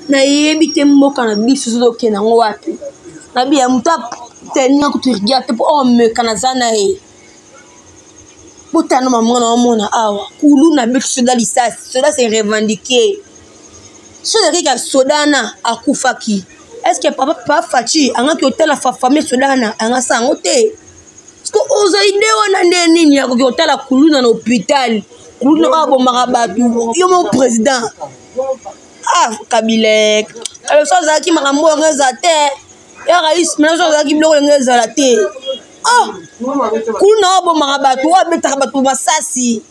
Nayebi te mboka na biso tozokende yango wapi. Nabi ya moto ateninga kutu rigueur te mpo omeka naza na ye. Botala mama na omona awa kulu na beti soda lisasi, soda se revendiquer. Soki ezalaki ka soda wana akufaki, est ce que papa papa Fatshi angaki otala famille soda wana anga sa yango te? Parce que oza idée wana nde nini akoki kotala kuluna na hôpital, kuluna oyo abomaka bato, yo moko président. Ah Kabila, Kabila so azalaki makambo oyo eza te. Ya rais maintenant so azalaki biloko ndenge ezala te. Ah kuluna oyo abomaka bato, oyo abetaka bato masasi.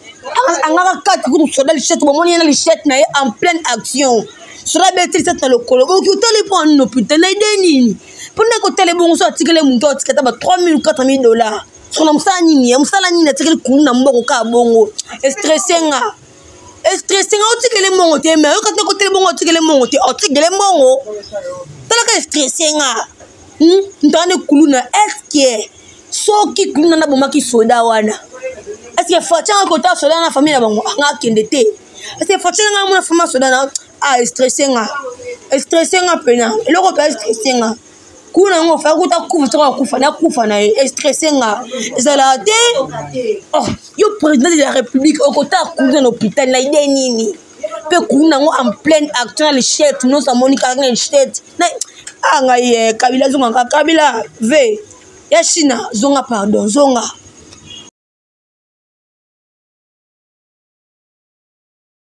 Angaka kati kutu soda lichette, bomoni ye na lichette na ye en pleine action. Soda abeti lichette na lokolo, boki otali mpo na hôpital na idée nini? Mpo ndenge otali bongo so atikeli moto atikali ata ba 3000 ou 4000 dollars. Soko na mosala nini? Ya mosala nini atikeli kuluna mbongo kaka bongo? Estresse nga. Estresse nga otikeli mbongo te, mais oyoka te koteli bongo otikeli mbongo te, otikeli mbongo. Talaka estresse nga. Moto wana kuluna, est-ce soki kuluna nabomaki soda wana, est-ce que Fatshi anga kota soda na famille na bango anga akende te? Est-ce que Fatshi anga mona famille soda na ah estresse nga. Estresse nga pena. Eloko pe estresse nga. Kuna yango fa kuta kufa soko akufa na kufa na ye estresse nga. Ezala te. Oh, yo président de la République okota kuluna na hôpital na idée nini? Pe kuluna yango en pleine action na lichette, nyonso amoni kaka na lichette. Na ah ngai Kabila zonga kaka Kabila v ya China zonga pardon zonga.